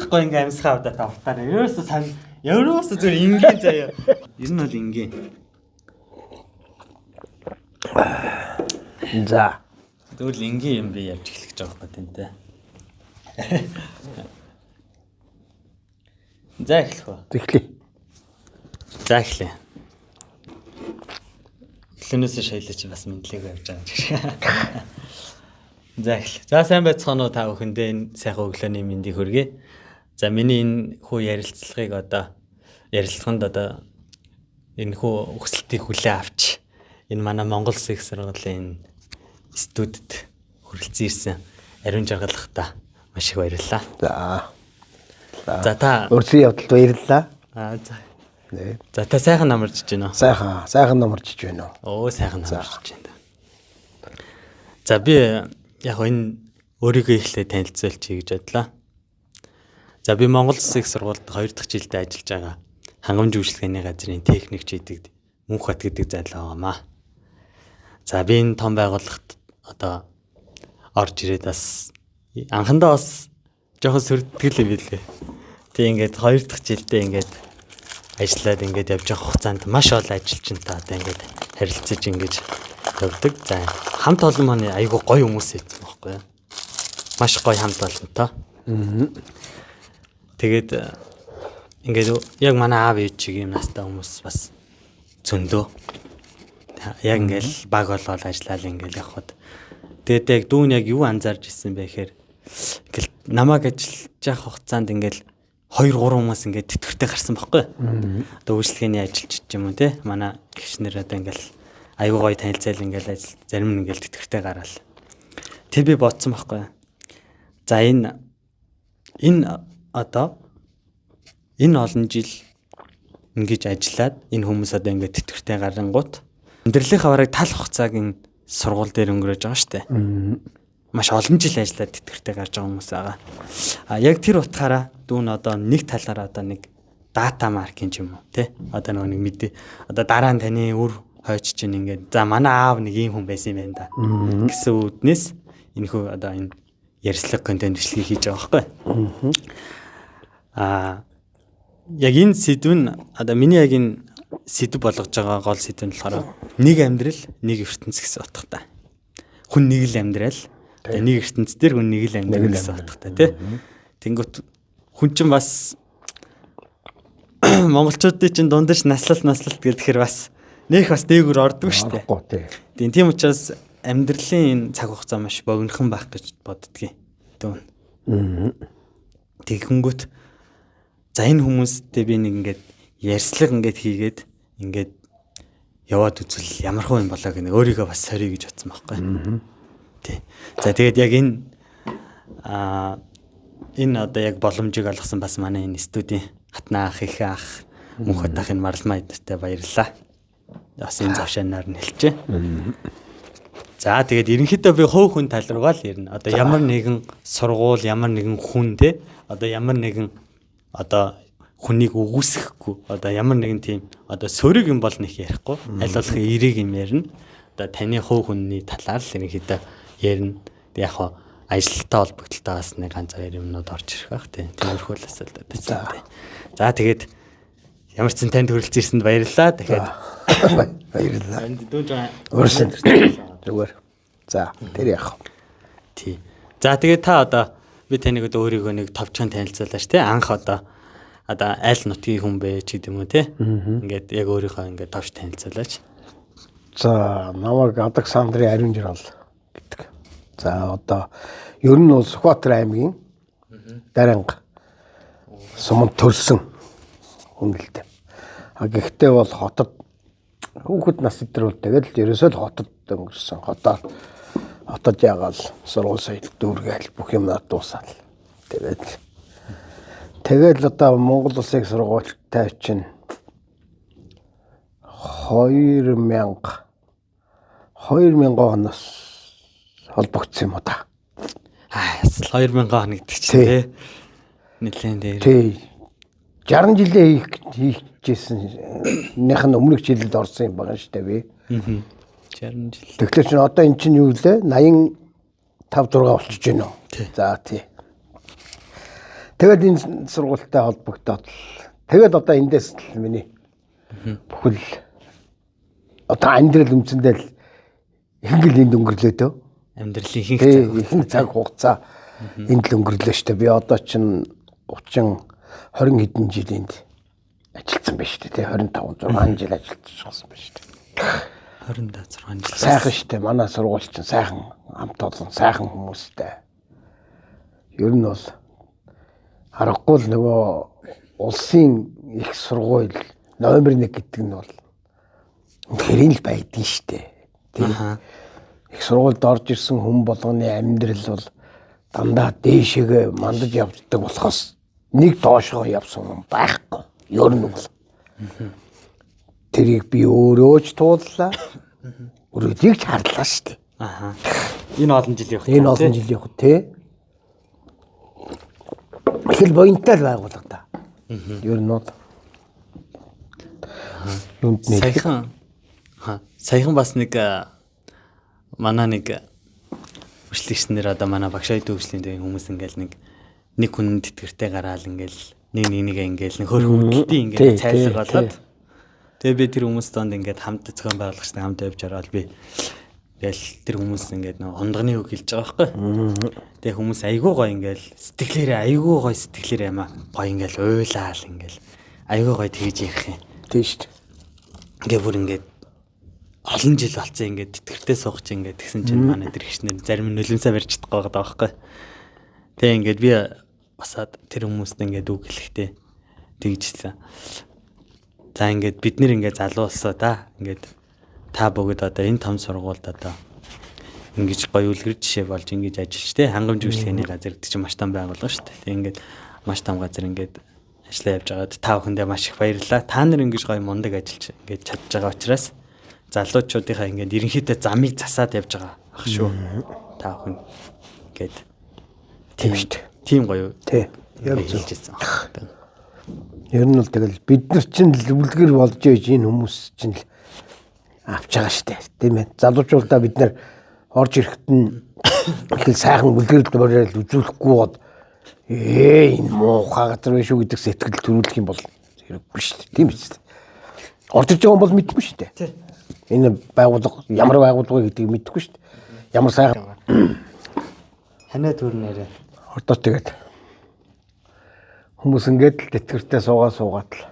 Их гоё ингээ амьсгаа авдаа та уртаараа. Ерөөсө сан ерөөсө зүгээр энгийн заяа. Ер нь бол энгийн. За. Тэгвэл энгийн юм би ярьж эхлэх гэж байгаа байхгүй тэнтэй. За эхлэх үү? Эхлэе. За эхлэе. Эхлэнээс шайлаа чи бас мэдлээг явж байгаа юм шиг. За эхлэе. За сайн байцгаана уу та бүхэндээ энэ сайхан өглөөний мэндийг хүргэе. За миний энэ хүү ярилцлагыг одоо ярилцлаганд одоо энэ хүү хүсэлтийг хүлээн авч энэ манай Монгол Улсын их сургуулийн энэ студид хүрэлцэн ирсэн Ариун жаргалахта маш их баярлалаа. За. За та Урьдчилан явдалд баярлалаа. Аа за. Нэ. За та сайхан намарч байна уу? Сайхан, сайхан намарч байна уу? Оо сайхан намарч байна. За би яг энэ өөрийгөө эхлээд танилцуулчих гэж бодлоо. За би Монгол Улсын их сургуульд 2 дахь жилдээ ажиллаж байгаа хангамж үйлчилгээний газрын техникч гэдэг Мөнхбат гэдэг зайлаа байгаамаа. За би энэ том байгууллагт одоо орж ирээд бас анхандаа бас жоохон сөрдгөл юм билээ. Тэг ингээд 2 дахь жилдээ ингээд ажиллаад ингээд явж байгаа хугацаанд маш олон ажилчинтай одоо ингээд харилцаж ингэж явдаг. За хамт олон маань айгүй гоё хүмүүс байсан байхгүй юу? Маш гоё хамт олонтой. Тэгээд ингээд яг манай аав ээж чиг юм настай хүмүүс бас зөндөө. Яг ингээл баг болоод ажиллаал ингээл явхад. Тэгээд яг дүүн яг юу анзаарч ирсэн бэ гэхээр ингээл намайг ажиллаж явах хугацаанд ингээл 2 3 хүмүүс ингээд тэтгэвртэй гарсан байхгүй. Одоо үйлчлэгээний ажилч ч юм уу те. Манай гişнэр одоо ингээл аюу гоё танилцаал ингээл ажил зарим нь ингээл тэтгэвртэй гараал. Тэр би бодсон байхгүй. За энэ одоо энэ олон жил ингэж ажиллаад энэ хүмүүс одоо ингээд тэтгэвртэй гарангуут амьдралынхаа бараг тал хугацааг энэ сургууль дээр өнгөрөөж байгаа шүү дээ. Маш олон жил ажиллаад тэтгэвртэй гарч байгаа хүмүүс байгаа. А яг тэр утгаараа дүүн одоо нэг талаараа одоо нэг дата маркетинг ч юм уу тий одоо нөгөө нэг мэдээ одоо дараа нь таны үр хойч чинь ингээд за манай аав нэг ийм хүн байсан юм байна да гэсэн үүднээс энэхүү одоо энэ ярилцлага контент бичлэгийг хийж байгаа байхгүй. Аа яг энэ сэдв нь одоо миний яг энэ сэдв болгож байгаа гол сэдв нь болохоор нэг амьдрал нэг ертөнц гэсэн утгатай. Хүн нэг л амьдрал нэг ертөнц дээр хүн нэг л амьдрал гэсэн утгатай тий. Тэнгүүт хүн чинь бас монголчуудын чинь дундаж наслалт гэхээр бас нэх бас дээгүр ордог шүү дээ. Тийм тийм учраас амьдралын энэ цаг хугацаа маш богинохон байх гэж боддгийн. Дүүн. Тэгэнгүүт за энэ хүмүүстэй би нэг ингээд ярьцлага ингээд хийгээд ингээд яваад үзвэл ямар хөө юм болоо гэнэ өөрийгөө бас сорьё гэж бодсон байхгүй. Тий. За тэгээд яг энэ энэ одоо яг боломжийг олгосон бас манай энэ студийн хатнаа ах их ах Мөнхөд ах энэ Марлмаа эднэртэй баярлалаа. Бас энэ завшаанаар нь хэлчихэ. За тэгээд ерөнхийдөө би хувь хүн тал руугаа л ярина. Одоо ямар нэгэн сургууль, ямар нэгэн хүн те одоо ямар нэгэн одоо хүнийг үгүйсэхгүй одоо ямар нэгэн тийм одоо сөрөг юм бол нэг ярихгүй аль болох эерэг юм ярина. Одоо таны хувь хүний талаар л ерөнхийдөө ярина. Тэг яг хаа ажилттай холбогдлолтой бас нэг ганц хоёр юмнууд орж ирэх байх тийм. Тиймэрхүү л асуудал байсан. За тэгээд ямар ч зэн танд хүрэлцэн ирсэнд баярлалаа. Дахиад баярлалаа. Өөрсөн. Зүгээр. За тэр яах вэ? Тий. За тэгээд та одоо би таныг одоо өөрийгөө нэг товчхон танилцуулаач тий. Анх одоо аль нутгийн хүн бэ ч гэдэг юм уу тий. Ингээд яг өөрийнхөө ингээд товч танилцуулаач. За намайг Александрын Ариун жаргал гэдэг. За одоо ер нь бол Сүхбаатар аймгийн Даранга суманд төрсэн хүн л дээ. А гэхдээ бол хотод хүүхэд нас өдр бол тэгэл ерөөсөө л хотод өнгөрсөн. Хотод ягаал сургууль соёл дүүргээл бүх юмнаа дуусаал. Тэгэл одоо Монгол Улсын их сургуультай чинь 2000 оноос холбогдсон юм уу та? Аа, 2000 он гэдэг чинь тий. Нэлээд дээр. Тий. 60 жилээ хийхжсэн нөх нь өмнөх жилд орсон юм байна шүү дээ би. 60 жил. Тэгэхээр чинь одоо эн чинь юу лээ? 85 6 болчихж байна уу? За тий. Тэгээд энэ сургуультай холбогдоод тэгээд одоо эндээс л миний бүхэл одоо амьдрал үндсэндээ л ихэнх л энд өнгөрлөө дөө. Амьдралын ихэнх цаг ихэнх цаг хугацаа энд л өнгөрлөө штэ. Би одоо чинь 30 20 хэдэн жил энд ажилласан байна штэ тий 25 6 жил ажилласан байна штэ. 26 жил. Сайхан штэ. Манай сургууль чинь сайхан хамт олон сайхан хүмүүстэй. Ер нь бол аргагүй л нөгөө улсын их сургууль номер 1 гэдэг нь бол үнэхээр л байдгийн штэ. Тийм. Их сургуульд орж ирсэн хүн болгоны амьдрал бол дандаа дээшээгээ мандаж явддаг болохоос нэг доошгоо явсан хүн байхгүй. Ер нь бол. Тэрийг би өөрөө ч тууллаа. Өрөөдийг ч харлаа штэ. Аха. Энэ олон жилийн хугацаа. Энэ олон жилийн хугацаа тий. Их л буянтай л байгууллага та. Ер нь бол. Юунд нэ саяхан саяхан бас нэг манай нэг үйлчлэгчнэр одоо манай багшаа төвшлийн төвийн хүмүүс ингээл нэг хүн тэтгэртэй гараал ингээл нэг нэгээ ингээл нэг хөрх үүдэлтийн ингээл цайлга болоод тэгээ би тэр хүмүүс донд ингээд хамт зохион байгуулагчтай хамт явж ороод би ингээл тэр хүмүүс ингээд нэг хондгоны үг хэлж байгаа байхгүй. Тэгээ хүмүүс айгүй гоё ингээл сэтгэлээрээ айгүй гоё сэтгэлээрээ ямаа гоё ингээл уйлаал ингээл айгүй гоё тэгж ярих юм. Тийм шүү дээ. Ингээ бүр ингээд олон жил болцсон ингээд тэтгэртэй суух чинь ингээд тэгсэн чинь манай тэр хичнээн зарим нь нулимсаа барьж чадахгүй байгаа байхгүй. Тэгээ ингээд би басаад тэр хүмүүст ингээд үг хэлэхдээ тэгжсэн. За ингээд бид нэр ингээд залуу болсоо та ингээд та бүгд одоо энэ том сургуульд одоо ингэж гоё үлгэр жишээ болж ингэж ажиллаж тэ хангамж үйлчлэгээний газар гэдэг чинь маш том байгууллага шүү дээ. Тэгээ ингээд маш том газар ингээд ажиллаа явж байгаад та бүхэндээ маш их баярлалаа. Та нар ингэж гоё мундаг ажиллаж ингэж чадж байгаа учраас залуучуудынхаа ингээд ерөнхийдөө замыг засаад явж байгаа ах шүү. Та бүхэн ингээд тийм шүү дээ. Тийм гоё. Тий. Яг зөв хэлжсэн. Ер нь бол тэгэл бид нар чинь л үлгэр болж ээж энэ хүмүүс чинь л авч байгаа шүү дээ. Тийм ээ. Залуучуудаа бид нар орж ирэхэд нь их л сайхан үлгэр дуурайл үзүүлэхгүй бод энэ муухай газар биш үү гэдэг сэтгэл төрүүлэх юм бол хэрэггүй шүү дээ. Тийм биз дээ. Орж ирж байгаа хүн бол мэдэхгүй шүү дээ. Энэ байгууллага ямар байгууллага гэдгийг мэдэхгүй шүү дээ. Ямар сайхан ханаа төрнээрээ. Одоо тэгээд хүмүүс ингээд л тэтгэртэй суугаад л.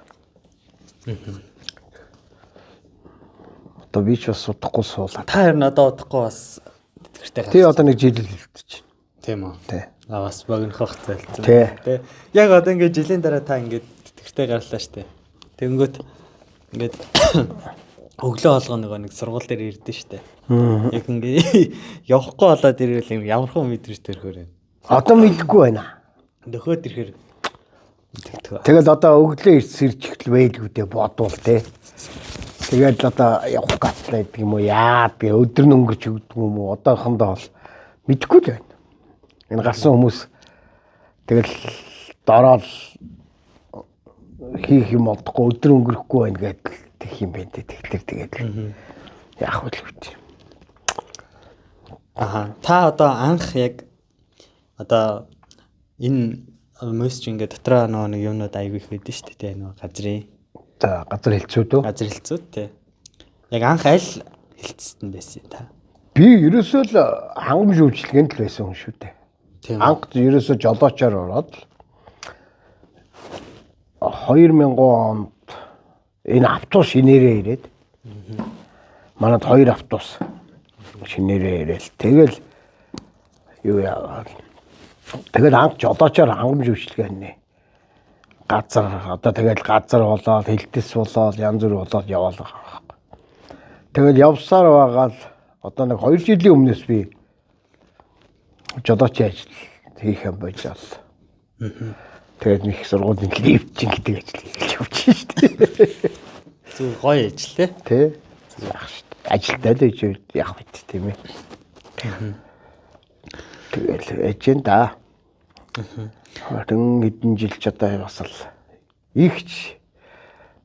Одоо би ч бас удахгүй суулаа. Та харин одоо удахгүй бас тэтгэртэй гарч. Тий одоо нэг жил л үлдэж байна. Тийм үү. Тий. А бас богинох хугацаа үлдсэн. Тий. Тий. Яг одоо ингээд жилийн дараа та ингээд тэтгэртэй гарлаа штэ. Тэгэнгүүт ингээд өглөө болгоо нөгөө нэг сургууль дээр ирдэ штэ. Яг ингээд явахгүй болоод ирвэл юм ямар хүн мэдрэж төрөхөр юм. Одоо мэдэхгүй байна. Нөхөөд ирэхэр тэгдэг. Тэгэл одоо өглөө ирж ихтэл байлгүй дээ бодвол тий. Тэгэл одоо явах гатлаа гэдэг юм уу яа тэгээ өдөр нь өнгөрч өгдөг юм уу одоохондоо бол мэдэхгүй л байна. Энэ гарсан хүмүүс тэгэл дороод хийх юм олдохгүй өдөр өнгөрөхгүй байна гэдэл тэгэх юм байна те. Тэгэхээр тэгээд яах вэ гэж. Аха. Та одоо анх яг одоо энэ мөс ч ингээд дотроо нөгөө нэг юмнууд аягүй их байдэн шүү дээ нөгөө газрын. За газар хэлцүүд үү? Газар хэлцүүд те. Яг анх аль хэлцэнд байсан юм та? Би ерөөсөө л хангамж үйлчилгээнд л байсан хүн шүү дээ. Тийм. Анх ерөөсөө жолоочоор ороод 2000 онд энэ автобус шинээрээ ирээд манад 2 автобус шинээрээ ирээл тэгэл юу яагаад тэгэл анх жолоочоор хангамж үйлчилгээний газар одоо тэгэл газар болоод хэлтэс болоод янз бүр болоод яваал байгаа байхгүй. Тэгэл явсаар байгаа л одоо нэг 2 жилийн өмнөөс би жолоочийн ажил хийх юм байж бол. Тэгээд нэг их сургуулийн лифтчин гэдэг ажил хийж явж шүү дээ. Зүг гоё ажил те. Тэ. Яах шүү дээ. Ажилтаа л гэж яах вэ тийм ээ. Тэгэл ээж да. 20 хэдэн жил ч одоо бас л ихч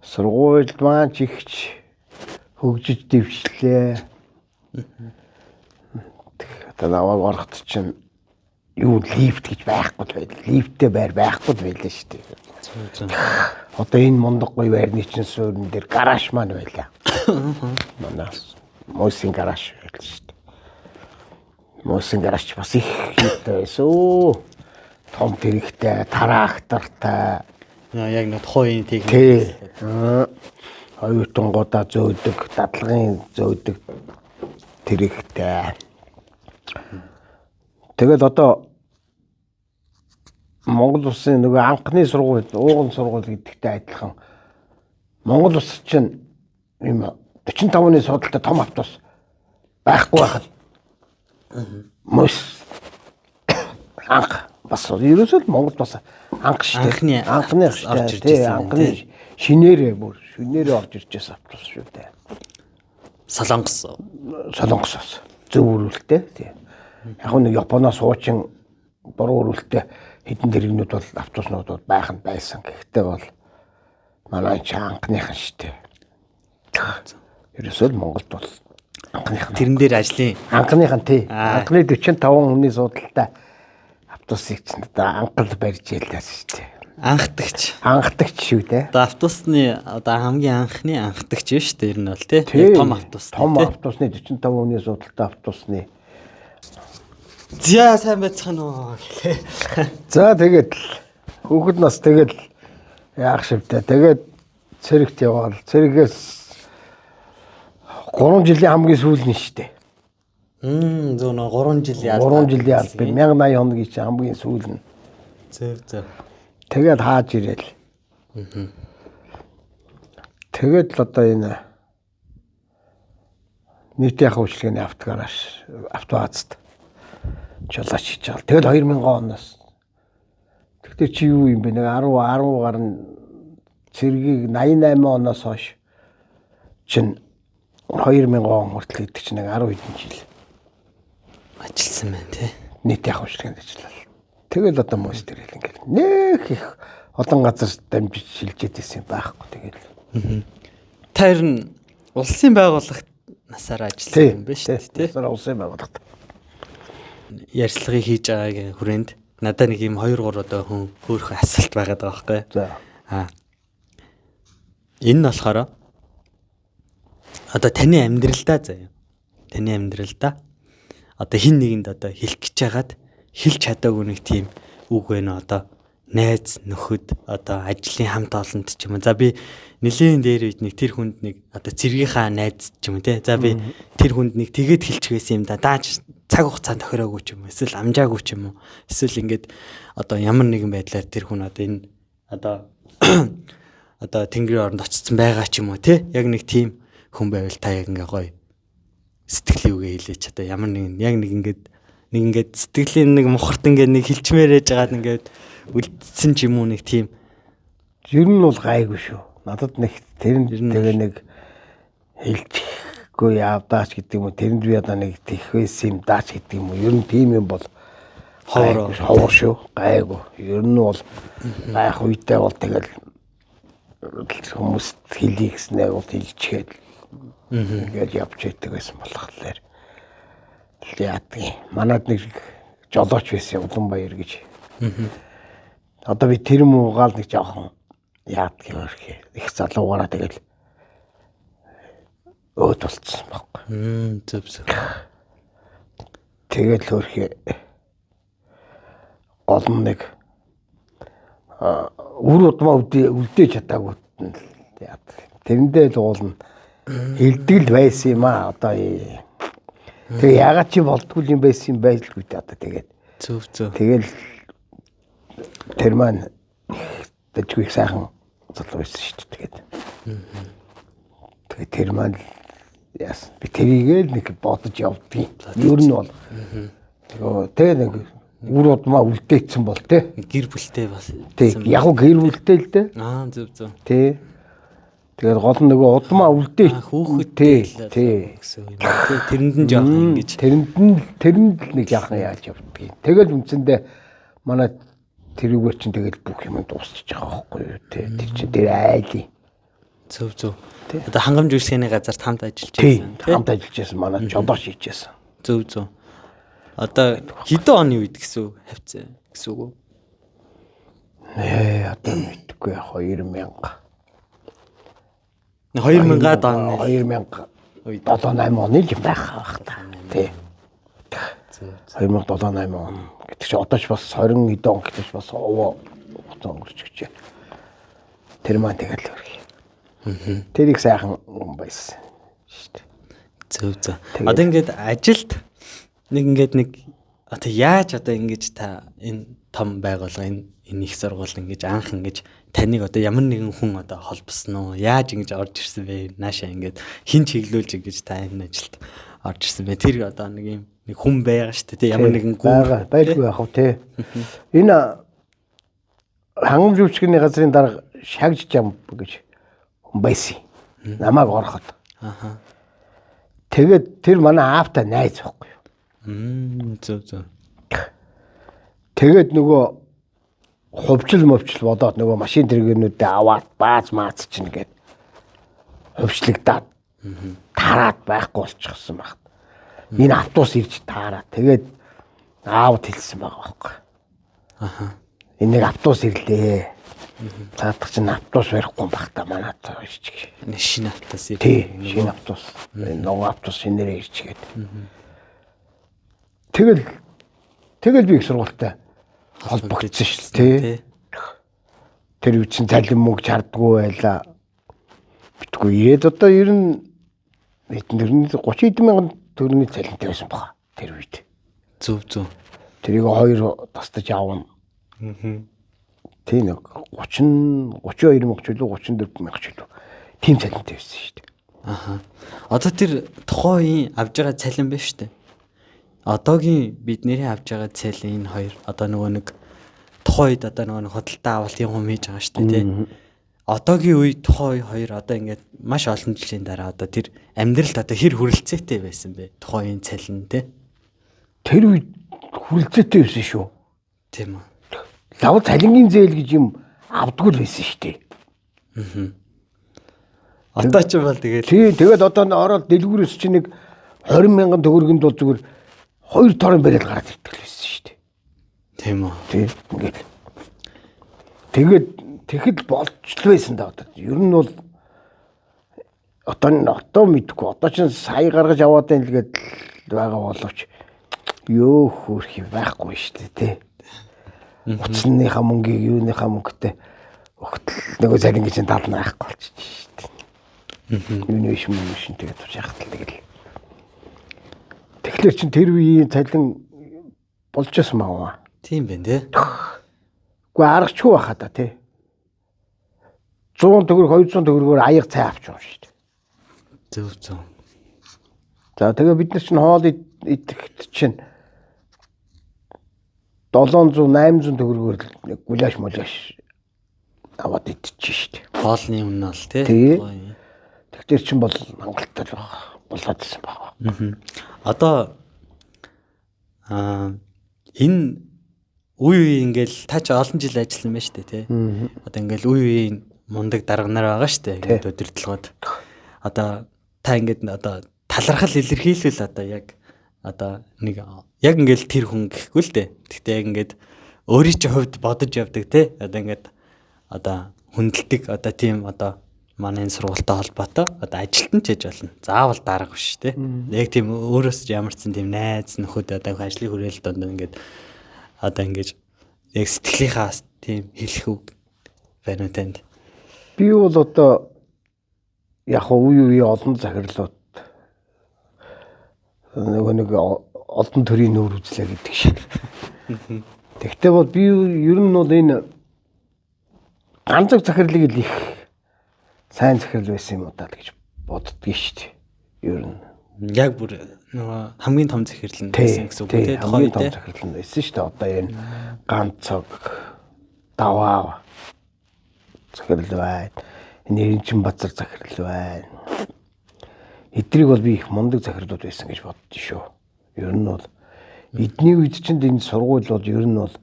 сургууль маань ч ихч хөгжиж дэвшлээ. Одоо намайг ороход чинь юу лифт гэж байхгүй л байл. Лифттэй байр байхгүй л байлаа шүү дээ. Зөв. Одоо энэ мундаг гоё байрны чинь суурин дээр гараж маань байлаа. Манай Мөсийн гараж байлаа шүү дээ. Мөсийн гараж ч бас их юутай байсан. Том тэрэгтэй, трактортай. Яг нэг тухайн техник. Тий. Оюутангуудаа зөөдөг, дадлагын зөөдөг тэрэгтэй. Тэгэл одоо Монгол улсын нөгөө анхны сургууль, ууган сургууль гэдэгтэй адилхан Монгол улс чинь юм 45 оны судалтай том автобус байхгүй байхад мөс анх бас ерөөсөө л Монгол бас анх шүү дээ. Анхны орж ирж байсан. Анхны шинээрээ бүр шинээрээ орж ирж байсан автобус шүү дээ. Солонгос. Солонгосоос зөв өрүүлэлтэй. Тийм. Яг нэг Японоос хуучин буруу өрүүлэлтэй хэдэн тэрэгнүүд бол автобуснууд бол байханд байсан. Гэхдээ бол манай чи анхныхан шүү дээ. Ерөөсөө л Монголд бол анхныхан. Тэрэн дээр ажлын анхныхан тий. Анхны 45 хүний судалтай автобусыг чинь одоо анхал барьж яллаа шүү дээ. Анхдагч. Анхдагч шүү дээ. Одоо автобусны одоо хамгийн анхны анхдагч шүү дээ. Ер нь бол тий. Том автобус. Том автобусны 45 хүний судалтай автобусны. За сайн байцгаана уу гэлээ. За тэгээд хүүхэд нас тэгэл яах шивтэй. Тэгээд цэрэгт яваал. Цэргээс 3 жилийн хамгийн сүүл нь шүү дээ. Зөв нөө 3 жилийн алба. 3 жилийн алба 1080 хоногийн чинь хамгийн сүүл нь. Зөв зөв. Тэгээд хааж ирээл. Тэгээд л одоо энэ нийтийн үйлчилгээний автогараж автоазд жолооч хийж байгаа. Тэгэл 2000 оноос. Тэгтээ чи юу юм бэ? Нэг 10 10 гарна цэргийг 88 оноос хойш чинь 2000 он хүртэл гэдэг чинь нэг 10 хэдэн жил ажилласан байна тий. Нийт яг үйлчилгээнд ажиллаа. Тэгэл одоо мөс дээр л ингээл нэх их олон газар дамжиж шилжээд исэн байхгүй тэгэл. Та ер нь улсын байгууллагт насаар ажилласан юм байна шүү дээ тий. Насаар улсын байгууллагт. Ярилцлагыг хийж байгаагийн хүрээнд надад нэг юм 2 3 одоо хүн хөөрхөн асуулт байгаад байгаа байхгүй. За. Аа. Энэ нь болохоор одоо таны амьдралдаа заяа. Таны амьдралдаа одоо хин нэгэнд одоо хэлэх гэж хагаад хэлж чадаагүй нэг тийм үг байна одоо найз нөхөд одоо ажлын хамт олонд ч юм уу. За би нэлээн дээр үед нэг тэр хүнд нэг одоо цэргийнхаа найз ч юм уу те. За би тэр хүнд нэг тэгээд хэлчих байсан юм да. Дааж цаг хугацаа тохироогүй ч юм уу. Эсвэл амжаагүй ч юм уу. Эсвэл ингээд одоо ямар нэгэн байдлаар тэр хүн одоо энэ одоо тэнгэрийн оронд очсон байгаа ч юм уу те. Яг нэг тийм хүн байвал та яг ингээ гоё сэтгэлийн үгээ хэлээч одоо ямар нэгэн яг нэг ингээд нэг ингээд сэтгэлийн нэг мухарт ингээд нэг хилчмээрэж байгаад ингээд үлдсэн ч юм уу нэг тийм. Ер нь бол гайгүй шүү. Надад нэг тэрэнд тэгээ нэг хэлчихгүй явдаач гэдэг юм уу тэрэнд би одоо нэг тэхвэс юм даач гэдэг юм уу. Ер нь тийм юм бол ховор шүү. Гайгүй. Ер нь бол гайх үедээ бол тэгэл хүмүүст хэлье гэснээр бол хэлчихээд ингээд явж байдаг байсан болохоор яадаг. Манад нэг жолооч байсан Улаанбаяр гэж. Одоо би тэр муугаал нэг жоохон яадаг юм хэрэг. Их залуугаараа тэгэл өөд болцсон байхгүй. Зөв зөв. Тэгэл хөрхи гол нь нэг үр удмаа үлдээж чадаагүй нь яадаг. Тэрэндээ л уулна. Хэлдэг л байсан юм аа одоо. Тэгээ яагаад чи болдгүй юм байсан юм байлгүй дээ одоо тэгээд. Зөв зөв. Тэгэл тэр маань дэжгүй их сайхан залуу байсан шүү дээ тэгээд. Тэгээд тэр маань яасан би тэрийгээ л нэг бодож явдгийг. Ер нь бол. Тэгээ нэг үр удмаа үлдээсэн бол тэ. Гэр бүлтэй бас. Тэг яг гоо гэр бүлтэй л дээ. Аа зөв зөв. Тэ. Тэгээд гол нь нөгөө удмаа үлдээ хүүхэдтэй тий гэсэн юм тий. Тэрэнд нь жоохон ингэж тэрэнд л нэг яахан яаж явдгийг. Тэгэл үндсэндээ манай тэрүүгээр чинь тэгэл бүх юм дуусчих байгаа байхгүй юу тий. Тэр чинь тэр айлын. Зөв зөв. Одоо хангамж үйлчлэгээний газарт хамт ажиллаж байсан тий. Хамт ажиллаж байсан манай жолооч хийжсэн. Зөв зөв. Одоо хэдэн оны үед гэсэн хавцаа гэсэн үг үү? Одоо мэдэхгүй яг 2000. 2000-аад оны 2007 8 оны л юм байх та. Тий. 2007 8 он гэдэг чинь одоо ч бас 20 хэдэн он гэдэг ч бас овоо хугацаа өнгөрч гэж байна. Тэр маань тэгэл өргөе. Тэр их сайхан юм байсан шүү дээ. Зөв зөв. Одоо ингээд ажилд нэг ингээд нэг одоо яаж одоо ингэж та энэ том байгууллага энэ их сургууль ингэж анх ингэж таныг одоо ямар нэгэн хүн одоо холбосон уу? Яаж ингэж орж ирсэн бэ? Наашаа ингээд хин чиглүүлж ингэж та энэ ажилд орж ирсэн бэ? Тэр одоо нэг юм нэг хүн байгаа шүү дээ. Ямар нэгэн гүн байлгүй яах вэ те. Энэ хангамж үйлчилгээний газрын дарга шагж жам гэж хүн байсан. Намайг ороход. Аха. Тэгээд тэр манай аавтай найз байхгүй юу? Зөв зөв. Тэгээд нөгөө хувьчил мовчл бодоод нөгөө машин тэргүүнүүдээ аваад бааз мааз чинь гээд хувьчлагдаад тараад байхгүй болчихсон баг. Энэ автобус ирж таараа. Тэгээд аавд хэлсэн байгаа байхгүй. Аха. Энэ нэг автобус ирлээ. Цаадах чинь автобус барихгүй юм баг та манай цаа ирчих. Шинэ автобус ирлээ. Тий, шинэ автобус. Энэ нөгөө автобус шинээрээ ирчихгээд. Тэгэл би их сургуультай холбогдсон шүү дээ. Тэр үе чинь цалин мөнгө чардггүй байлаа. Битгүй ирээд одоо ер нь хэдэн 30 хэдэн мянган төгрөгийн цалинтай байсан баха тэр үед. Зөв зөв. Тэрийг хоёр тастаж авна. Тий нэг 30 32 мянга ч үлээ 34 мянга ч үлээ. Тийм цалинтай байсан шүү дээ. Аха. Одоо тэр тухайн үеийн авж байгаа цалин байна шүү дээ. Одоогийн бидний авж байгаа цалин энэ хоёр одоо нөгөө нэг тухайн үед одоо нөгөө нэг худалдаа авалт юм хийж байгаа шүү дээ тий. Одоогийн үе тухайн үе хоёр одоо ингээд маш олон жилийн дараа одоо тэр амьдралд одоо хэр хүрэлцээтэй байсан бэ? Тухайн үеийн цалин тий. Тэр үед хүрэлцээтэй байсан шүү. Тийм үү. Лав цалингийн зээл гэж юм авдаггүй л байсан шүү дээ. Одоо ч бол тэгэл. Тий, тэгээд одоо ороод дэлгүүрээс чинь нэг 20 мянган төгрөгөнд бол зүгээр 2 торон барил гараад ирдэг л байсан шүү дээ. Тийм үү. Тий, ингээд. Тэгээд тэгэхэд болж л байсан да одоо. Ер нь бол одоо мэдгүй. Одоо чинь сая гаргаж аваад байна л гээд байгаа боловч ёо хөөрх юм байхгүй шүү дээ, тий. Утасныхаа мөнгийг юуныхаа мөнгөтэй өгтөл нөгөө цалингийн чинь тал нь байхгүй болчих шүү дээ. Юуны биш мөн шин тэгээд тушаахтал тэгэл. Тэгэхээр чин тэр үеийн цалин болж байсан маа. Тийм байна тий. Үгүй аргачгүй байхаа та тий. 100 төгрөг 200 төгрөгөөр аяга цай авч явна шүү дээ. Зөв зөв. За тэгээ бид нар чинь хоол идэхэд чинь 700 800 төгрөгөөр нэг гуляш муляш аваад идчихэж шүү дээ. Хоолны өмнө бол тий. Тэгэхээр чин бол хангалттай л болоод исэн баг. Одоо энэ үе үе ингээл та ч олон жил ажилласан байна шүү дээ тий. Одоо ингээл үе үеийн мундаг дарга нар байгаа шүү дээ. Ингээд удирдлагууд. Одоо та ингээд одоо талархал илэрхийлвэл одоо яг одоо нэг яг ингээл тэр хүн гэхгүй л дээ. Гэхдээ яг ингээд өөрийн чинь хувьд бодож явдаг тий. Одоо ингээд одоо хүндэлдэг одоо тийм одоо манай энэ сургуультай холбоотой одоо ажилтан ч хийж болно. Заавал дарга биш тий. Яг тийм өөрөөс ямар ч тийм найз нөхөд одоо ажлын хүрээлэл донд ингээд одоо ингэж яг сэтгэлийнхаа тийм хэлэх үг байна уу танд? Би бол одоо яг үе үе олон захирлууд нөгөө нэг олон төрлийн нүүр үзлээ гэдэг шиг. Тэгтээ бол би ер нь бол энэ ганцаг захирлыг л их сайн захирал байсан юм уу даа гэж боддгийг шүү дээ. Ер нь яг бүр нөгөө хамгийн том захирал нь байсан гэсэн үг тийм хамгийн том захирал нь байсан шүү дээ. Одоо энэ ганцог даваа захирал байна. Энэ Эренчин базар захирал байна. Эдрийг бол би их мундаг захирлууд байсан гэж боддоо шүү. Ер нь бол эдний үед чинь энэ сургууль бол ер нь бол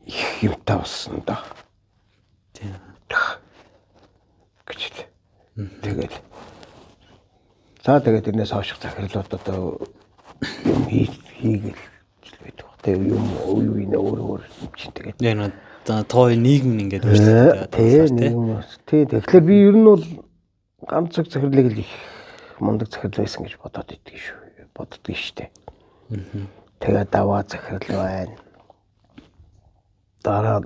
их юмтай болсон да. Тийм. Гэж л. Тэгэл. За тэгээд тэрнээс хойших захирлууд одоо юм хийгээл тэг юм үе үе өөр өөр юм чинь тэгээд. Яг нэг тоо нийгэм ингээд өөрчлөгдөж байгаа тийм. Тий. Тэгэхээр би ер нь бол ганц цаг захирлыг л их мундаг захирал байсан гэж бодоод иддэг шүү. Боддгийг штэ. Тэгээд даваа захирал байна. Дараа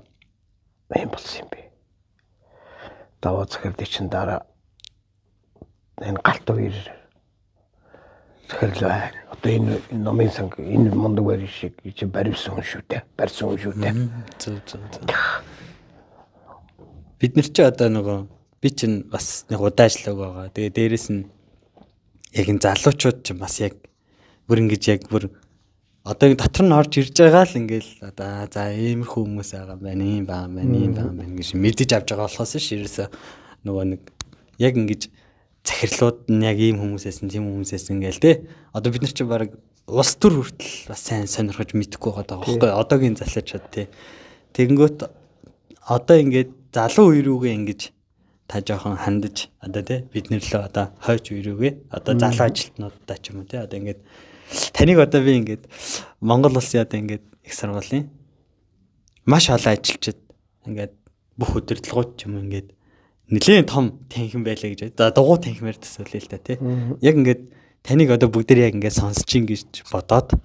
юм болсон юм бэ. Даваа захирлын чинь дараа энэ галт үер захирал байна. Одоо энэ номын санг энэ мундаг барь шиг чи барьсан хүн шүү дээ. Барьсан хүн шүү дээ. Зөв зөв зөв. Бид нар чи одоо нөгөө би чинь бас нэг удаан ажиллаг байгаа. Тэгээ дээрэс нь яг энэ залуучууд чинь бас яг бүр ингэж яг бүр одоо ингэ дотор нь орж ирж байгаа л ингээл одоо за иймэрхүү хүмүүс байгаа юм байна, ийм байгаа юм байна, ийм байгаа юм байна гэж мэдэж авч байгаа болохоос ш ерөөсөө нөгөө нэг яг ингэж захирлууд нь яг ийм хүмүүсээс нь тийм хүмүүсээс ингээл те одоо бид нар чи баг улс төр хүртэл бас сайн сонирхож мэдэхгүй байгаа байхгүй одоогийн залуучууд те. Тэгэнгүүт одоо ингээд залуу үе рүүгээ ингэж та жоохон хандаж одоо те бид нар л одоо хойч үе рүүгээ одоо залуу ажилтнуудаа ч юм уу те одоо ингээд таныг одоо би ингээд Монгол улсын одоо ингээд их сургуулийн маш олон ажилчид ингээд бүх удирдлагууд ч юм ингээд нэлээд том танхим байлаа гэж. За дугуй танхимаар төсөөлье л та тий. Яг ингээд таныг одоо бүгдээр яг ингээд сонсож ин гэж бодоод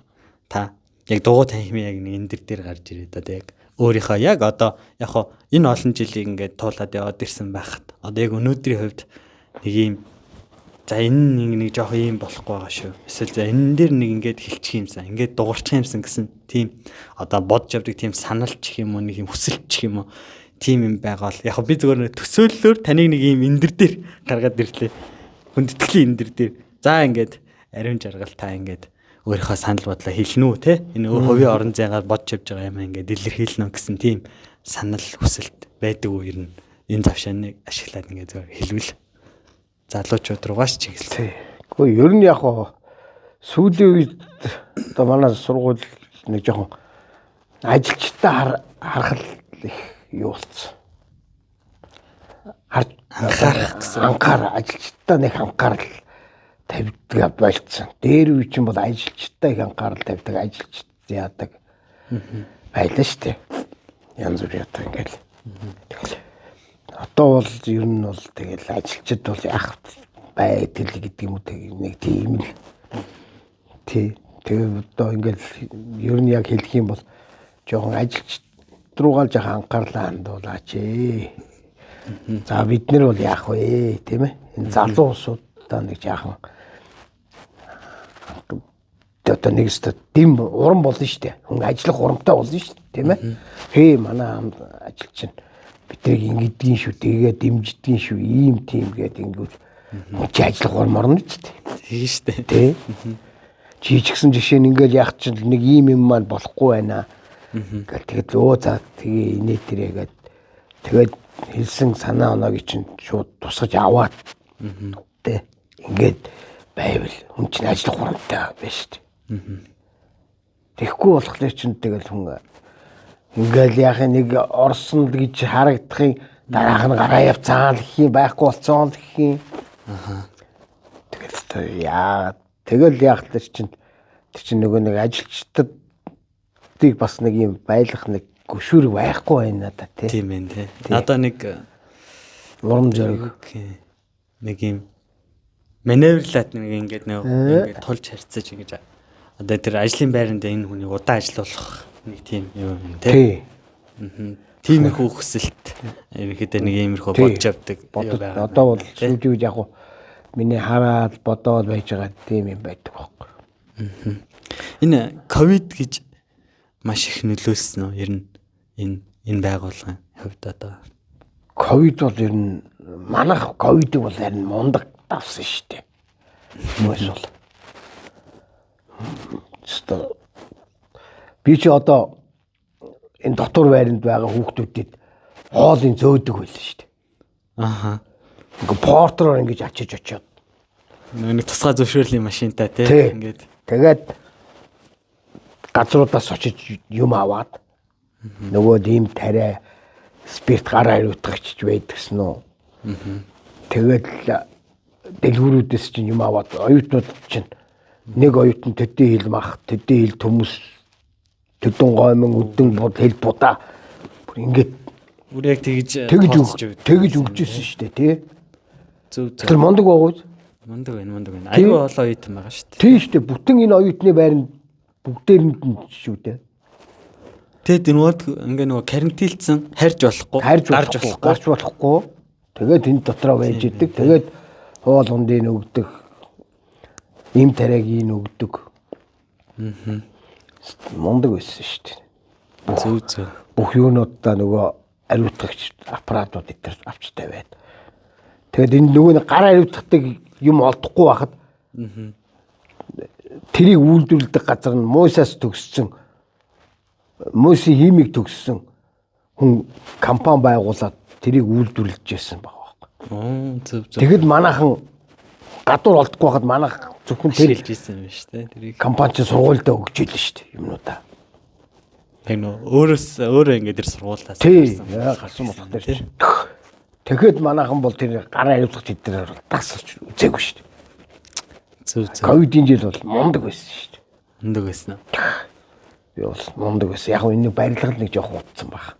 та яг дугуй танхимын яг нэг эндэр дээр гарч ирээд одоо яг өөрийнхөө яг одоо яг хоо энэ олон жилийг ингээд туулаад яваад ирсэн байхад одоо яг өнөөдрийн хувьд нэг юм за энэ нэг жоох юм болохгүй байгаа шүү. Эсвэл за энэ дээр нэг ингээд хэлчих юмсан, ингээд дуурчих юмсан гэсэн тийм одоо бодж явдаг тийм санал ч юм уу, нэг юм хүсэл ч юм уу тийм юм байгаа бол яг би зүгээр төсөөллөөр таныг нэг юм эндэр дээр гаргаад ирлээ. Хүндэтгэлийн эндэр дээр. За ингээд ариун жаргал та ингээд өөрийнхөө санал бодлоо хэлнэ үү те? Энэ хувийн орон зайгаар бодж явж байгаа юм ингээд илэрхийлнэ гэсэн тийм санал хүсэлт байдаг уу ер нь энэ завшааныг ашиглаад ингээд зүгээр хэлвэл залуучууд руугаас чиглэсэн. Гэхдээ ер нь яг сүүлийн үед одоо манай сургууль нэг жоохон ажилчтай харахал их юу болсон. Анхаарах гэсэн. Анхаар ажилчтай нэг анхаарал тавьдаг болцсон. Дээр үе чинь бол ажилчтай их анхаарал тавьдаг, ажилчид яадаг байлаа шүү дээ. Янз бүр ятаа ингээл. Тэгэл одоо бол ер нь бол тэгэл ажилчид бол яах байдаг гэдэг юм уу нэг тийм л. Тий. Тэгээ одоо ингээл ер нь яг хэлэх юм бол жоохон ажилчид руугаа л жоохон анхаарлаа хандуулаач ээ. За бид нар бол яах вэ тийм ээ? Энэ залуу улсуудаа нэг жаахан одоо нэг өстө дэм урам болно шүү дээ. Хүн ажиллах урамтай болно шүү дээ, тийм ээ? Хээ манай ажилчин бидрийг ингэдгийн шүү, тэгээ дэмждгийн шүү, ийм тийм гээд ингэвэл хүн чи ажиллах урам орно ч тийм. Тийм шүү дээ. Тий. Чи ч гэсэн жишээ нь ингээл яах чинь нэг ийм юм маань болохгүй байна. Гэл тэгээд өө за тэгээ инээ тэрэ гээд тэгээд хэлсэн санаа оноог чинь шууд тусгаж аваад тэ ингээд байвал хүн чинь ажиллах урамтай байна шүү дээ. Тэгэхгүй болохоор чинь тэгэл хүн ингээл яах нэг орсон л гэж харагдахын дараах нь гараа явцаан л гэх юм байхгүй болцсон л гэх юм. Тэгэл яа тэгэл яах тэр чинь тэр чинь нөгөө нэг ажилчдад тийг бас нэг юм байлах нэг гүшүүр байхгүй байна надад тий. Тийм ээ тий. Одоо нэг урам зориг нэг юм маневрлаад нэг ингээд нэг ингээд тулж харьцаж ингэж одоо тэр ажлын байранд энэ хүнийг удаан ажилуулах нэг тийм юм тий. Тиймэрхүү хүсэлт ерөнхийдөө нэг иймэрхүү бодж явдаг байгаа. Одоо бол сүүлийн үед яг миний хараад бодоод байж байгаа тийм юм байдаг байхгүй. Энэ ковид гэж маш их нөлөөлсөн үү? Ер нь энэ байгууллагын хувьд одоо ковид бол ер нь манайх ковидыг бол харин мундаг давсан шүү дээ. Хүмүүс бол өстө би чи одоо энэ дотор байранд байгаа хүүхдүүдэд хоолыг зөөдөг байлаа шүү дээ. Аха. Ингээ портероор ингэж ачиж очиод. Нэг тусгай зөвшөөрлийн машинтай тий ингээд. Тэгээд газруудаас очиж юм аваад нөгөө ийм тариа спирт гараа ариутгагч байдгсан уу. Тэгээд дэлгүүрүүдээс чинь юм аваад оюутнууд чинь нэг оюутан төдий хил мах, төдий хил төмөс, Төдөн гоймон, өдөн бод, хэл будаа бүр ингээд бүр яг тэгж тэгж өгч ирсэн шүү дээ, тий. Зөв зөв. Тэр мундаг байгаа үү? Мундаг байна, мундаг байна. Айгүй олон оюутан байгаа шүү дээ. Тийм шүү дээ. Бүтэн энэ оюутны байранд бүгдээрэнд нь шүү дээ. Тэгэд нөгөө ингээ нөгөө карантинлцсан харж болохгүй, гарч болохгүй. Тэгээд энэ дотроо байж идэг. Тэгээд хоол ундыг өгдөг. Им тариагийн өгдөг. Аа. Мундаг байсан шүү дээ. Зөв зөв. Бүх юунуудаа нөгөө ариутгагч аппаратууд эдгээр авч тавиад. Тэгээд энэ нөгөө нэг гар ариутгадаг юм олдохгүй байхад тэрийг үйлдвэрлэдэг газар нь Мойсаас төгссөн Мойсын химик төгссөн хүн компани байгуулад тэрийг үйлдвэрлэж байсан байгаа байхгүй. Оо зөв зөв. Тэгэхэд манайхан гадуур олдохгүй байхад манайх зөвхөн тэр хэлж ирсэн юм шүү дээ. Тэрийг компани чинь сургуульдаа өгч ийлээ шүү дээ юмнуудаа. Яг нөө өөрөөс өөрөө ингээд тэр сургуулиас гарсан. Гарсан болох тэр чинь. Тэгэхэд манайхан бол тэр гар ариутгах тэднэр дасалж үзээгүй шүү дээ. Зөв зөв. Ковидын жил бол мундаг байсан шүү дээ. Мундаг байсан уу? Би бол мундаг байсан. Яг энэ барилга нэг жоохон утсан баг.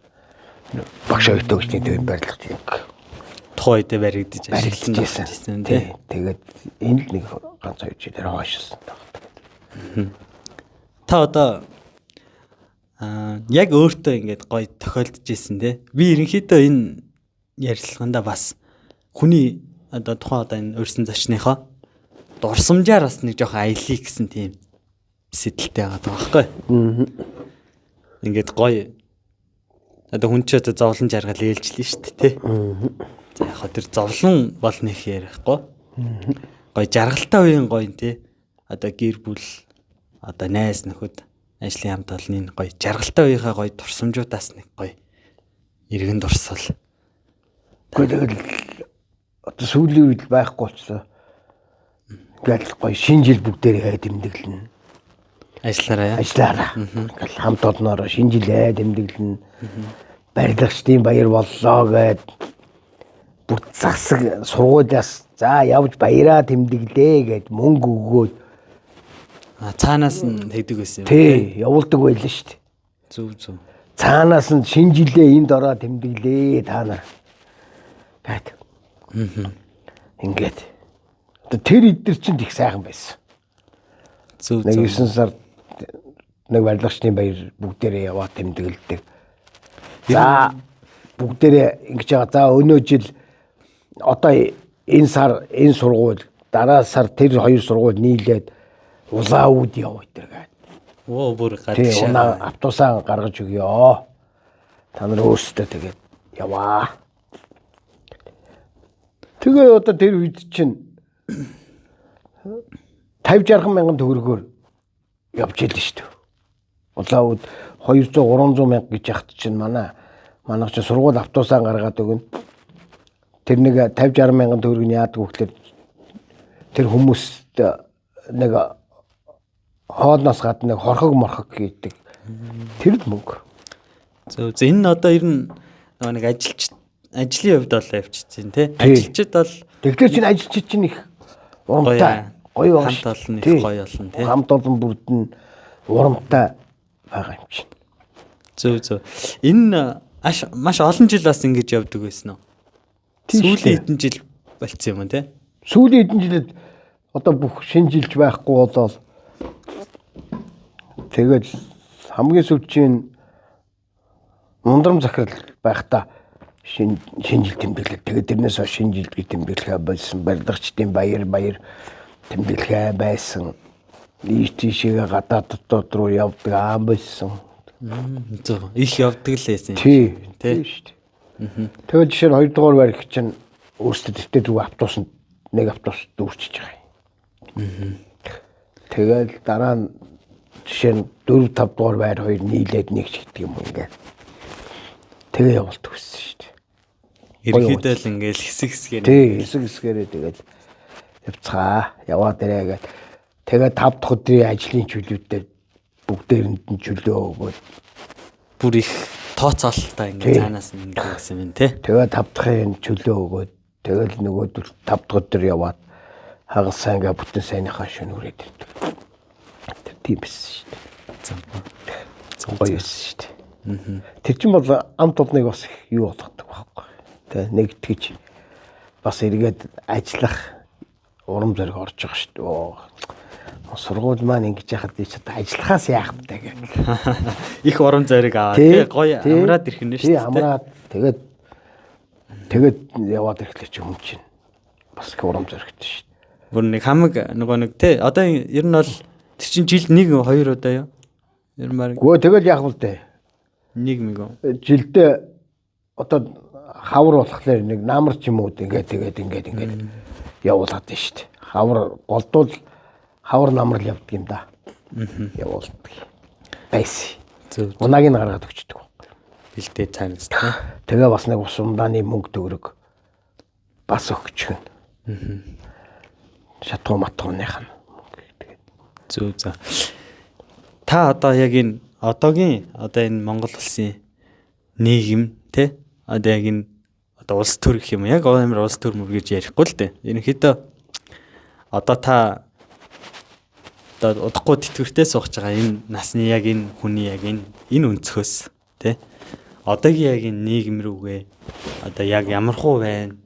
Багш оюутагчдын төвийн барилга тийм. Тухайн үедээ баригдаж ашиглаж байсан тий. Тэгээд энэ л нэг ганц хоёр жилээр хойшилсан баг. Та одоо яг өөртөө ингээд гоё тохиолдож исэн тий. Би ерөнхийдөө энэ ярилцлаганда бас хүний одоо тухайн одоо энэ урьсан зочныхоо дурсамжаар бас нэг жоохон аялъя гэсэн тийм сэтэлтэй байгаа байхгүй. Ингээд гоё одоо хүн чи одоо зовлон жаргал ээлжлээ шүү дээ тий. За яг хөө тэр зовлон бол нэг ярихгүй. Гоё жаргалтай үеийн гоё тий. Одоо гэр бүл одоо найз нөхөд ажлын хамт олонны гоё жаргалтай үеийнхээ гоё дурсамжуудаас нэг гоё иргэн дурсал. Гэхдээ тэгэл одоо сүүлийн үед байхгүй болчихлоо. Ингээл гоё шинэ жил бүгдээрээ тэмдэглэнэ. Ажиллаараа. Ажиллаараа. Ингээл хамт олноороо шинэ жилээ тэмдэглэнэ. Барилгачдын баяр боллоо гэд бүх засаг сургуулиас за явж баяраа тэмдэглээ гэд мөнгө өгөөд цаанаас нь тэгдэг байсан юм. Тий, явуулдаг байлаа шүү дээ. Зөв зөв. Цаанаас нь шинэ жилээ энд ороо тэмдэглээ та нар. Гэт. Ингээд. Одоо тэр эдэр чинь их сайхан байсан. Зөв зөв. Нэг 9 сар нэг барилгачдын баяр бүгдээрээ яваад тэмдэглэдэг. За бүгдээрээ ингэж байгаа. За өнөө жил одоо энэ сар энэ сургууль дараа сар тэр хоёр сургууль нийлээд улаан үүд яв өдр гээд. Оо бүр гадагшаа. Тий, автобусаа гаргаж өгөө. Та нар өөрсдөө тэгээд яваа. Тэгээ одоо тэр үед чинь 50 60 мянган төгрөгөөр явж ийлээ шүү дээ. Улаан үүд 200 300 мянга гэж яхад чинь манайх чинь сургууль автобусаа гаргаад өгнө. Тэр нэг 50 60 мянган төгрөг нь яадаг вэ гэхээр тэр хүмүүст нэг хоолноос гадна нэг хорхог морхог гэдэг тэр л мөнгө. Зөв. Энэ нь одоо ер нь нэг ажилч ажлын хувьд бол явчихсан тий. Ажилчид бол тэгэхээр чинь ажилчид чинь их урамтай гоё хамт олон их гоё олон тий. Хамт олон бүрд нь урамтай байгаа юм чинь. Зөв зөв. Энэ маш олон жил бас ингэж явдаг байсан уу? Сүүлийн хэдэн жил болцсон юм тий. Сүүлийн хэдэн жилд одоо бүх шинэ жилч байхгүй болоод тэгээд хамгийн сүүлчийн мундрам захирал байхдаа шинэ жил тэмдэглээ. Тэгээд тэрнээс хойш шинэ жил гэж тэмдэглэхээ болсон. Барилгачдын баяр тэмдэглэхээ байсан. Ийш тийшээ гадаад дотоод руу явдаг аам байсан. Зөв. Их явдаг л байсан юм. Тий. Тий шүү дээ. Тэгээд жишээ нь 2 дугаар байр гэх чинь өөрсдөө дэвтэр рүү автобусанд нэг автобус дүүрчиж байгаа юм. Тэгэл дараа нь жишээ нь 4 5 дугаар байр хоёр нийлээд нэг ч гэдэг юм ингээд. Тэгээ явуулдаг байсан шүү дээ. Ерөнхийдөө л ингээл хэсэг хэсгээр. Тий, хэсэг хэсгээрээ тэгэл явцгаа. Яваад ирээ гээд тэгээ 5 дахь өдрийн ажлын чөлөөтэй бүгдээрэнд нь чөлөө өгөөд бүр их тооцоололтой ингээд цаанаас нь ингээд гэсэн юм тий. Тэгээ 5 дахьын чөлөө өгөөд тэгэл нөгөө 5 дахь өдөр яваад хагас сайн гээ бүтэн сайныхаа шөнө үрээд ирдэг. Тэр тийм байсан шүү дээ. Гоё байсан шүү дээ. Тэр чинь бол амт олныг бас их юу болгодог байхгүй. Тэ нэгтгэж бас эргээд ажиллах урам зориг орж байгаа шүү дээ. Сургууль маань ингэж яхад би ч одоо ажиллахаас яах вэ гэх. Их урам зориг аваад тий гоё амраад ирэх нь шүү дээ. Тий амраад тэгээд яваад ирэхлээр чи хүн чинь бас их урам зоригтой шүү дээ. Бүр нэг хамаг нөгөө нэг тий одоо ер нь бол тэр чинь жилд 1 2 удаа юу? Ер нь баг. Гөө тэгэл яах вэ дээ? Нэг мэг. Жилдээ одоо хавар болохоор нэг намар ч юм уу ингээд тэгээд ингээд явуулаад байна шүү дээ. Хавар голдуул хавар намар л явдаг юм да. Явуулдаг. Байсан. Зөв. Унааг нь гаргаад өгчдөг. Бэлдээ цаанаас тий. Тэгээ бас нэг ус ундааны мөнгө төгрөг бас өгчихнө. Шатгуу матгууных нь. Тэгээд. Зөв за. Та одоо яг энэ одоогийн одоо энэ Монгол улсын нийгэм тий одоо яг энэ одоо улс төр гэх юм яг амар улс төр мөр гэж ярихгүй л дээ. Ерөнхийдөө одоо та одоо удахгүй тэтгэвртэй суух байгаа энэ насны яг энэ хүний яг энэ өнцгөөс тий одоогийн яг энэ нийгэм рүүгээ одоо яг ямархуу байна?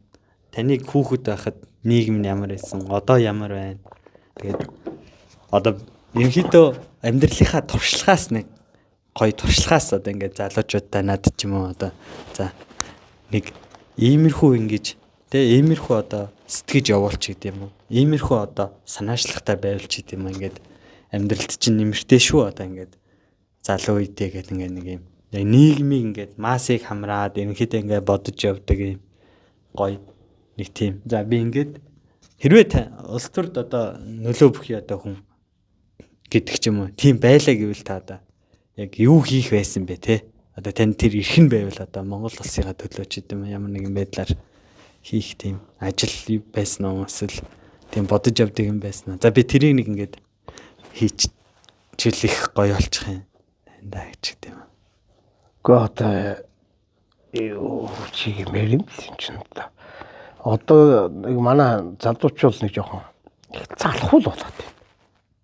Таныг хүүхэд байхад нийгэм нь ямар байсан? Одоо ямар байна? Тэгээд одоо ерөнхийдөө амьдралынхаа туршлагаас нэг гоё туршлагаас одоо ингээд залуучуудаа надад ч юм уу одоо за нэг иймэрхүү ингэж тэ иймэрхүү одоо сэтгэж явуулч гэдэг юм уу иймэрхүү одоо санаачлагтай байвал ч гэдэг юм ингээд амьдралд чинь нэмэртэй шүү одоо ингээд залуу үедээ гэдэг ингээд нэг юм яг нийгмийг ингээд массыг хамраад ерөнхийдөө ингээд бодож явдаг юм гоё нэг тийм за би ингээд хэрвээ улс төрд одоо нөлөө бүхий одоо хүн гэдэг ч юм уу тийм байлаа гэвэл та одоо яг юу хийх байсан бэ те одоо тань тэр эрх нь байвал одоо Монгол улсынхаа төлөө ч гэдэм ямар нэгэн байдлаар хийх тийм ажил байсан уу эсвэл тийм бодож явдаг юм байсан уу за би тэрийг нэг ингээд хийчихвэл их гоё болчих юм даа гэж гэдэг юм. Гэхдээ одоо юу чи гэмээр юм чинь одоо нэг манай залуучууд нэг жоохон залхуул болоод байна.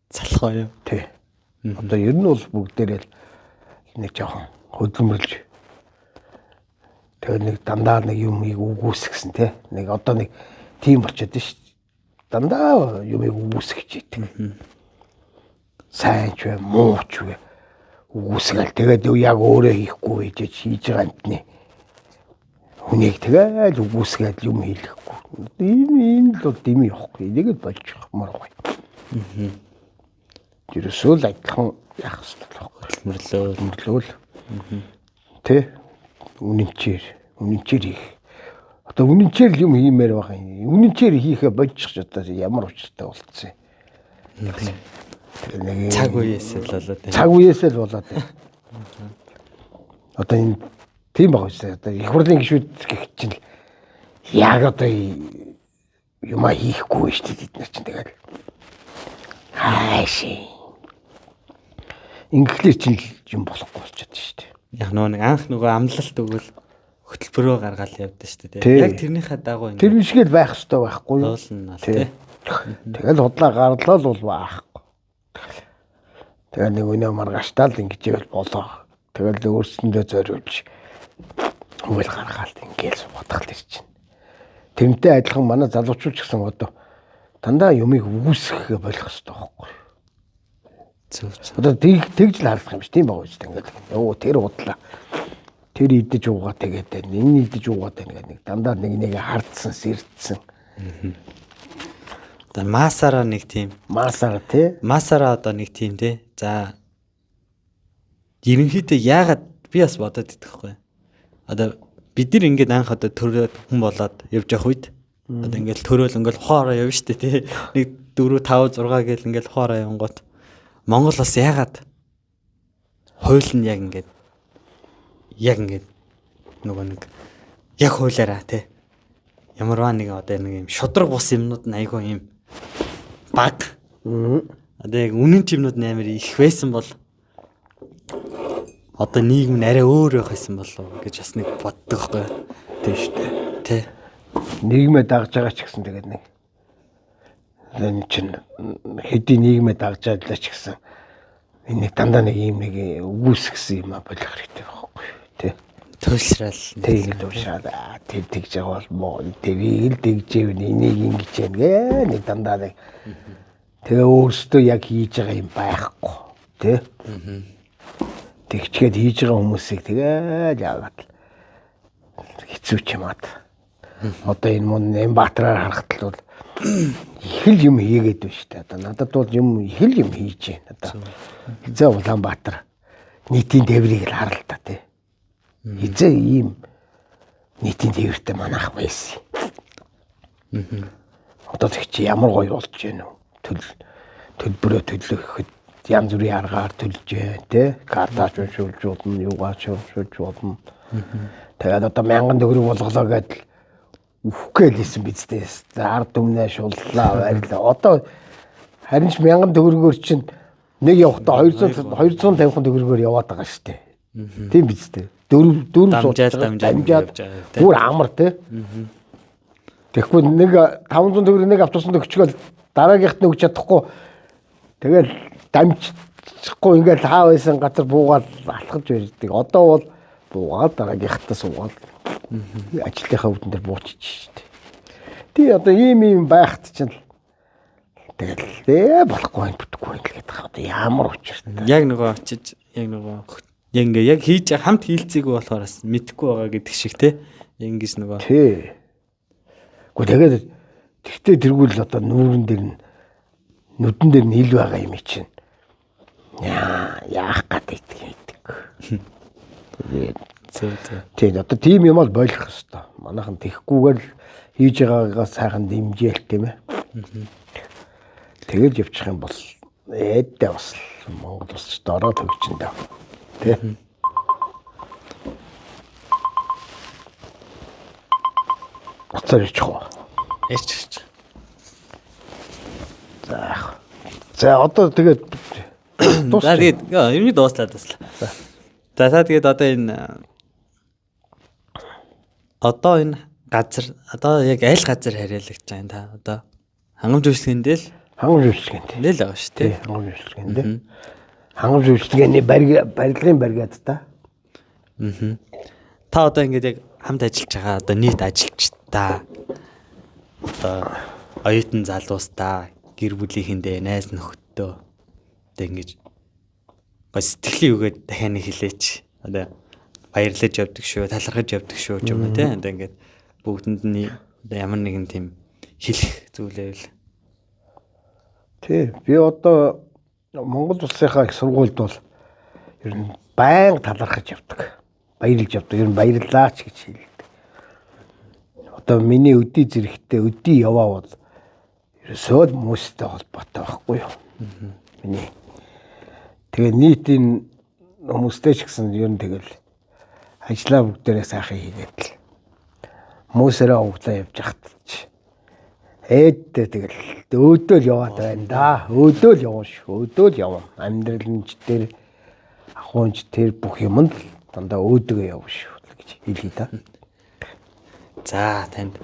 Залхаа юу? Тий. Одоо ер нь бол бүгдээрээ л нэг жоохон хөдөлмөрлж тэгээ нэг дандаа нэг юмыг үгүйсгэсэн тий. Нэг одоо нэг тийм болчиход шүү дээ. Дандаа юмыг үгүйсгэж идэг. Сайн ч вэ, муу ч вэ үгүйсгээл тэгээд яг өөрөө хийхгүй хийж хийж байгаа амтны хүнийг тэгэл үгүйсгээл юм хийлэхгүй. Энэ л бол дими явахгүй. Энийг л болж мар гоё. Ерөөсөө л адилхан яах хэрэгтэй л байхгүй. Хөдөлмөрлөөл. Тэ? Үнэнчээр хийх. Одоо үнэнчээр л юм хиймээр байгаа юм. Үнэнчээр хийхэ болчих ч одоо ямар учиртай болцсон юм. Нэг цаг үеэсээ л болоод байна. Цаг үеэсээ л болоод байна. Одоо энэ тийм байгаа шүү дээ. Одоо их хурлын гишүүд гэх чинь яг одоо юмаа хийхгүй шүү дээ бид нар чинь тэгэл. Хаашаа. Инглиэр чинь юм болохгүй болчиход шүү дээ. Яг нөгөө нэг анх нөгөө амлалт өгвөл хөтөлбөрөө гаргаал явдсан шүү дээ. Яг тэрнийхээ дагуу ингэ. Тэр шиг л байх ёстой байхгүй юу? Дуулна л тий. Тэгэл худлаа гарлаа л бол байхгүй. Тэгээ нэг өнөө маргааштай л ингэж ивэл болоо. Тэгэл өөрсөндөө зориулж хууль гаргаал ингээл суугаад л ирж байна. Тэрнтэй адилхан манай залуучууд ч гэсэн одоо дандаа юмыг үгүйсгэхээ болох ёстой байхгүй. Зөв зөв. Одоо тэгж л харлах юм биш тийм байгаа шүү дээ. Ингээл өө тэр худлаа. Тэр идэж уугаа тэгээд байна. Энэ идэж уугаад байна гэдэг нэг дандаа нэг нэг хардсан, сэрдсэн. За масаараа нэг тийм. Масаараа тий. Масаараа одоо нэг тийм тий. За ерөнхийдөө яагаад би бас бодоод идэх байхгүй. Одоо бид нар ингээд анх одоо төрөөд хүн болоод явж явах үед одоо ингээд төрөөл ингээд хоороо явна шүү дээ тий. 1 4 5 6 гэл ингээд хоороо явангууд Монгол улс яагаад хууль нь яг ингээд нөгөө нэг яг хуулиараа тий. Ямарваа нэг одоо нэг юм шудраг бус юмнууд нь айгүй юм баг. Одоо яг үнэн ч юмнууд нь амар их байсан бол одоо нийгэм нь арай өөр байх байсан болов гэж бас нэг боддог байхгүй. Тийм шүү дээ. Тий. Нийгмээ дагж байгаа ч гэсэн тэгээд нэг энэ чинь хэдий нийгмээ дагж байлаа ч гэсэн Энэ нэг дандаа нэг ийм нэг үгүйсгэсэн юм а болох хэрэгтэй байхгүй тий. Туйлшраал. Тэг туйлшраал. Тэр тэгж байгаа бол муу тэрийг л тэгж ивэл энийг ингэж юм гээ нэг дандаа нэг. Тэгээ өөрсдөө яг хийж байгаа юм байхгүй тий. Тэгчгээд хийж байгаа хүмүүсийг тэгээл яагаад хэцүү ч юм аа. Одоо энэ мөн Эмбаатраар харахад л бол их л юм хийгээд байна шүү дээ. Одоо надад бол юм их л юм хийж байна. Одоо хизээ Улаанбаатар нийтийн тээврийг л харал та тий. Хизээ ийм нийтийн тээвэртэй манайх байсан. Одоо тэг чи ямар гоё болж байна вэ? Төлбөрөө төлөх янз бүрийн аргаар төлж байна тий. Картаач уншуулж болно, юугаач уншуулж болно. Тэгээд одоо 1000 төгрөг болголоо гэдэл үхэхгүй л исэн биз дээ. Ард түмнээ шуллаа, барилаа. Одоо харин ч 1000 төгрөгөөр чинь нэг явахдаа 250 төгрөгөөр яваад байгаа шүү дээ. Тийм биз дээ. Дөрөв сууж дамжаад бүр амар тий. Тэгэхгүй нэг 500 төгрөг нэг автобусанд өгчгөөл дараагийнхт нь өгч чадахгүй тэгэл дамжчихгүй ингээл хаа байсан газар буугаад алхаж барьдаг. Одоо бол буугаад дараагийнхтаа суугаад ажлынхаа үүдэн дээр буучиж шүү дээ. Тий одоо ийм байхад чинь тэгэл болохгүй байх бүтэхгүй байх гэдэг. Одоо ямар учиртай. Яг нөгөө очиж яг нөгөө яг ингээ яг хийж хамт хийлцээгүй болохоор бас мэдэхгүй байгаа гэдэг шиг те. Яг ингэж нөгөө. Тий. Гэхдээ тэгээд тэгтээ тэргүүл одоо нүүрэн дээр нь нүдэн дээр нь ил байгаа юм чинь. Яах гэдэг гэдэг. Тэгээд Тийм одоо тийм юм бол болох хэвээр. Манайхан тэхгүйгээр л хийж байгаагаа сайхан дэмжээл тийм ээ. Тэгэл явчих юм бол ээдээ бас Монгол улс дороо төгжин даа. Тэ. Уцаар ичих уу? Ирч. За. За одоо тэгээд дуусна. За тэгээд ер нь дууслаа. За та тэгээд одоо энэ газар одоо яг аль газар харьяалагч байгаа та одоо хангамж үйлчлэгэндээ л хангамж үйлчлэгэнд л байгаа шүү дээ. Хангамж үйлчлэгэндээ. Хангамж үйлчлэгээний барилгын баригад та. Та одоо ингээд яг хамт ажиллаж байгаа одоо нийт ажилчдаа одоо оюутан залуустаа гэр бүлийнхэндээ найз нөхөддөө одоо ингэж гоо сэтгэлийн үгээд дахиад нэг хэлээч. Одоо баярлаж явдаг шүү, талархаж явдаг шүү ч юм уу те. Одоо ингээд бүгдэнд нь одоо ямар нэгэн тийм хэлэх зүйлээвэл. Тий, би одоо Монгол улсынхаа их сургуульд бол ер нь байнга талархаж явдаг. Баярлж явдаг. Ер нь баярлалаач гэж хэлдэг. Одоо миний өдий зэрэгтэй өдий яваа бол ерөөсөө л хүмүүстэй холбоотой байхгүй юу? Миний. Тэгээ нийтийн хүмүүстэй ч гэсэн ер нь тэгэл ажлаа бүгдээрээ сайхан хийгээд л хүмүүсээрээ углаа явж хат чи ээдээ тэгэл өөдөөл яваад байна да. Өөдөөл явна шүү. Өөдөөл явна. Амьдрал нь ч тэр ахуйн ч тэр бүх юм нь дандаа өөдөгөө явна шүү гэж хэлье да. За танд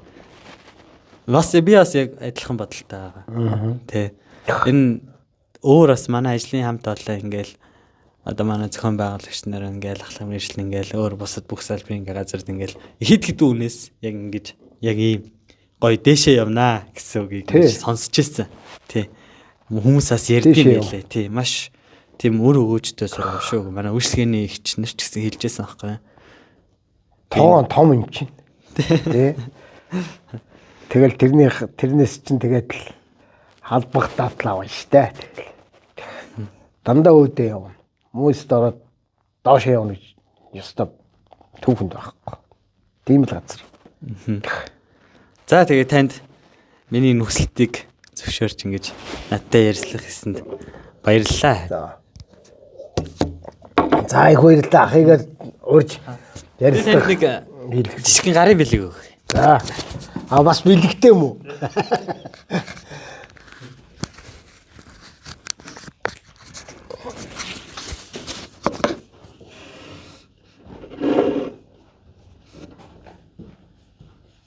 бас би бас яг адилхан бодолтой байгаа. Тэ. Энэ өөр бас манай ажлын хамт олон ингээл одоо манай зохион байгуулагч нар ингээл ахлах мэргэжил ингээл өөр бусад бүх салбарын ингээ газарт ингээл хэд хэдэн үнээс яг ингэж яг ийм гоё дээшээ явнаа гэсэн үгийг сонсч ирсэн. Тий. Хүмүүс бас ярьдсан байлээ. Тий. Маш тийм үр өгөөжтэй сургам шүү. Манай үйлчлэгээний эгч нар ч гэсэн хэлжсэн аахгүй. Тоон том юм чинь. Тий. Тэгэл тэрнээс чинь тэгээд л халбах давтлаа байна штэ. Тэгэл дандаа өөдөө явна. Хүмүүст ороод доош явна гэж ёстой түүхэнд байхгүй. Тийм л газар. За тэгээ танд миний нүслтийг зөвшөөрч ингэж надтай ярилцлах хийсэнд баярлалаа. За их баярлалаа. Ахыгаа урьж ярилцлах нэг жижигхэн гарын бэлэг өг. За. А бас бэлэгтэй юм уу?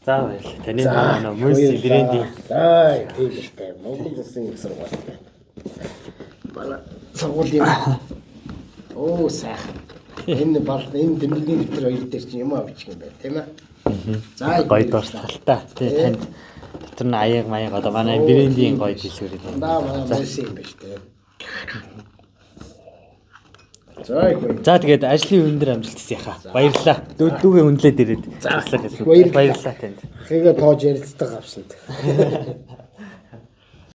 За баярлалаа. Таны манай Мөнс брендинг. За тийм шүү дээ. Монгол улсын их сургууль. Манай Сургуулийн Оо, сайхан. Энэ бал, энэ тэмдэглэлийн дэвтэр хоёр дээр чинь юм авчих юм байна, тийм ээ. За, гоё дурсгалтай. Тий, танд дотор нь аяг маяг, одоо манай брендийн гоё дэлгүүр юм. Да, манай байсан юм байна шүү дээ. За, их баяр. За, тэгээд ажлын өндөр амжилт хүсье хаа. Баярлалаа. Дүүгээ хүндлээд ирээд. За, баярлалаа. баярлалаа. Баярлалаа танд. Хэгээ тоож ярилцдаг авсанд.